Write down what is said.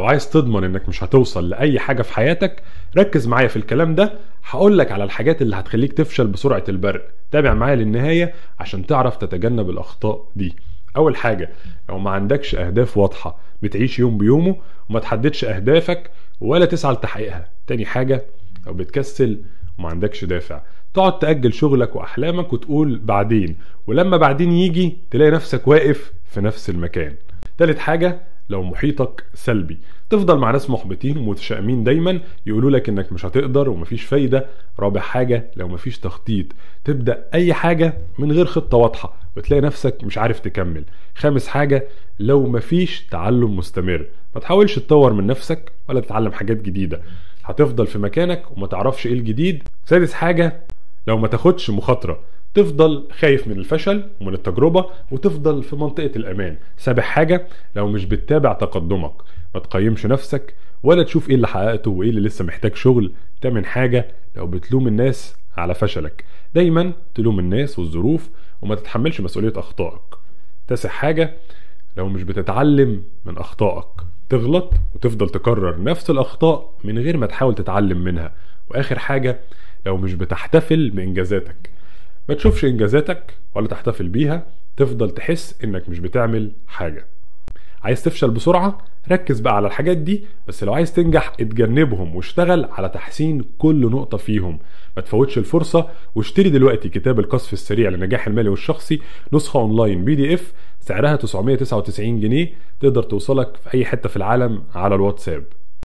لو عايز تضمن انك مش هتوصل لاي حاجة في حياتك ركز معايا في الكلام ده. هقولك على الحاجات اللي هتخليك تفشل بسرعة البرق. تابع معايا للنهاية عشان تعرف تتجنب الاخطاء دي. اول حاجة، لو ما عندكش اهداف واضحة بتعيش يوم بيومه وما تحددش اهدافك ولا تسعى لتحقيقها. تاني حاجة، لو بتكسل وما عندكش دافع تقعد تأجل شغلك واحلامك وتقول بعدين، ولما بعدين يجي تلاقي نفسك واقف في نفس المكان. تالت حاجة، لو محيطك سلبي تفضل مع ناس محبطين ومتشائمين دايما يقولوا لك انك مش هتقدر ومفيش فايدة. رابع حاجة، لو مفيش تخطيط تبدأ اي حاجة من غير خطة واضحة وتلاقي نفسك مش عارف تكمل. خامس حاجة، لو مفيش تعلم مستمر ما تحاولش تطور من نفسك ولا تتعلم حاجات جديدة، هتفضل في مكانك وما تعرفش ايه الجديد. سادس حاجة، لو ما تاخدش مخاطرة تفضل خايف من الفشل ومن التجربة وتفضل في منطقة الأمان. سابع حاجة، لو مش بتتابع تقدمك ما تقيمش نفسك ولا تشوف ايه اللي حققته وايه اللي لسه محتاج شغل. تامن حاجة، لو بتلوم الناس على فشلك دايما تلوم الناس والظروف وما تتحملش مسؤولية أخطائك. تاسع حاجة، لو مش بتتعلم من أخطائك تغلط وتفضل تكرر نفس الأخطاء من غير ما تحاول تتعلم منها. وآخر حاجة، لو مش بتحتفل بإنجازاتك ما تشوفش إنجازاتك ولا تحتفل بيها، تفضل تحس إنك مش بتعمل حاجة. عايز تفشل بسرعة؟ ركز بقى على الحاجات دي، بس لو عايز تنجح اتجنبهم واشتغل على تحسين كل نقطة فيهم. ما تفوتش الفرصة واشتري دلوقتي كتاب القصف السريع للنجاح المالي والشخصي، نسخة online PDF سعرها 999 جنيه، تقدر توصلك في أي حتة في العالم على الواتساب.